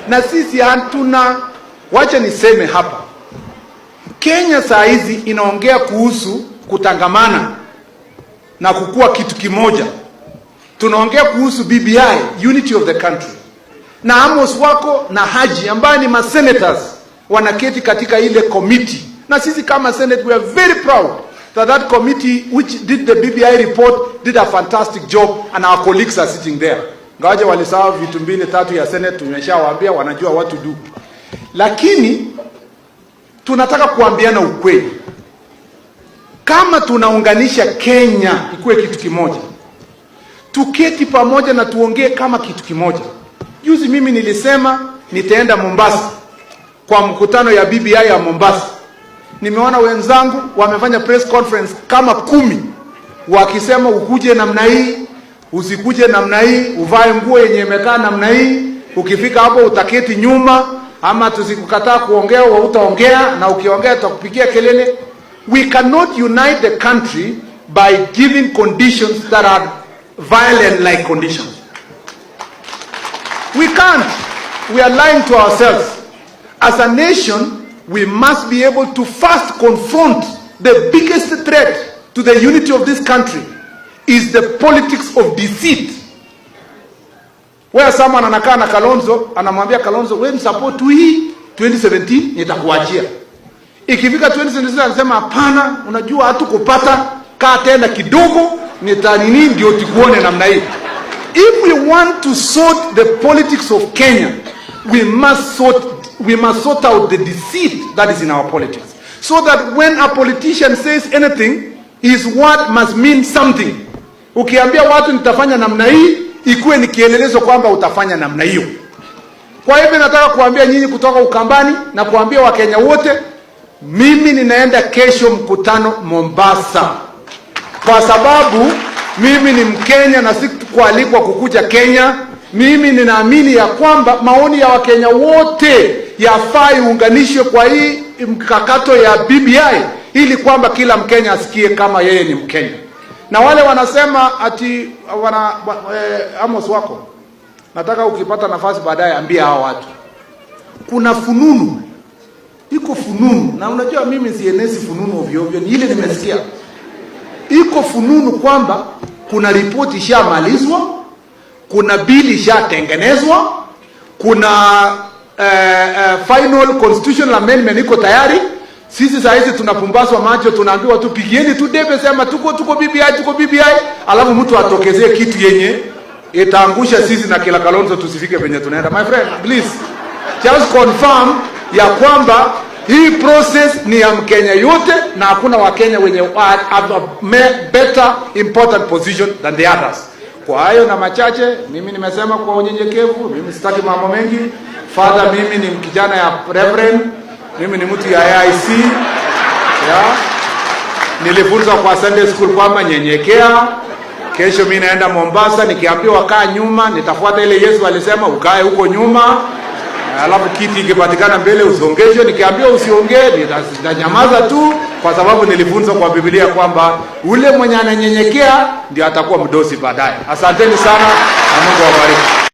Na sisi hatuna, wacha niseme hapa, Kenya saa hizi inaongea kuhusu kutangamana na kukua kitu kimoja. Tunaongea kuhusu BBI, unity of the country, na Amos Wako na Haji ambaye ni masenators wanaketi katika ile committee, na sisi kama Senate, we are very proud that that committee which did the BBI report did a fantastic job and our colleagues are sitting there. Ingawaje walisahau vitu mbili tatu ya Senate, tumeshawaambia, wanajua what to do, lakini tunataka kuambiana ukweli. Kama tunaunganisha Kenya ikuwe kitu kimoja, tuketi pamoja na tuongee kama kitu kimoja. Juzi mimi nilisema nitaenda Mombasa kwa mkutano ya BBI ya Mombasa. Nimeona wenzangu wamefanya press conference kama 10 wakisema ukuje namna hii, usikuje namna hii, uvae nguo yenye imekaa namna hii, ukifika hapo utaketi nyuma, ama tusikukataa kuongea utaongea, na ukiongea tutakupigia kelele. We cannot unite the country by giving conditions that are violent like conditions. We can't. We are lying to ourselves. As a nation, we must be able to first confront the biggest threat to the unity of this country is the politics of deceit. Where someone anakaa na Kalonzo, anamwambia Kalonzo, "Wewe support tu hii 2017, nitakuachia." Ikifika 2026 anasema, "Hapana, unajua hatukupata, kaa tena kidogo, nitanini ndio tukuone namna hii." If we want to sort the politics of Kenya, we must sort out the deceit that is in our politics. So that when a politician says anything, his word must mean something. Ukiambia watu nitafanya namna hii, ikuwe ni kielelezo kwamba utafanya namna hiyo. Kwa hivyo nataka kuambia nyinyi kutoka Ukambani na kuambia Wakenya wote, mimi ninaenda kesho mkutano Mombasa, kwa sababu mimi ni Mkenya na sikualikwa kukuja Kenya. Mimi ninaamini ya kwamba maoni ya Wakenya wote yafaa iunganishwe kwa hii mkakato ya BBI ili kwamba kila Mkenya asikie kama yeye ni Mkenya. Na wale wanasema ati wana Amos Wako, nataka ukipata nafasi baadaye ambia hao watu kuna fununu, iko fununu, na unajua mimi sienezi fununu ovyo ovyo, ni ile nimesikia. Iko fununu kwamba kuna ripoti ishamalizwa, kuna bili ishatengenezwa, kuna final constitutional amendment iko tayari. Sisi saa hizi tunapumbazwa macho, tunaambiwa tu pigieni tu debe, sema tuko BBI, tuko BBI, alafu mtu atokezee kitu yenye itaangusha sisi na kila Kalonzo tusifike penye tunaenda. My friend, please just confirm ya kwamba hii process ni ya Mkenya yote na hakuna Wakenya wenye have a better important position than the others. Kwa hayo na machache, mimi nimesema kwa unyenyekevu, mimi sitaki mambo mengi. Father, mimi ni kijana ya reverend, mimi ni mtu ya AIC ya nilifunzwa kwa Sunday school kwamba nyenyekea. Kesho mimi naenda Mombasa, nikiambiwa kaa nyuma, nitafuata ile Yesu alisema ukae huko nyuma, alafu kiti ikipatikana mbele usongeshwe. Nikiambiwa usiongee, nitanyamaza tu, kwa sababu nilifunzwa kwa Biblia kwamba ule mwenye ananyenyekea ndio atakuwa mdosi baadaye. Asanteni sana na Mungu awabariki.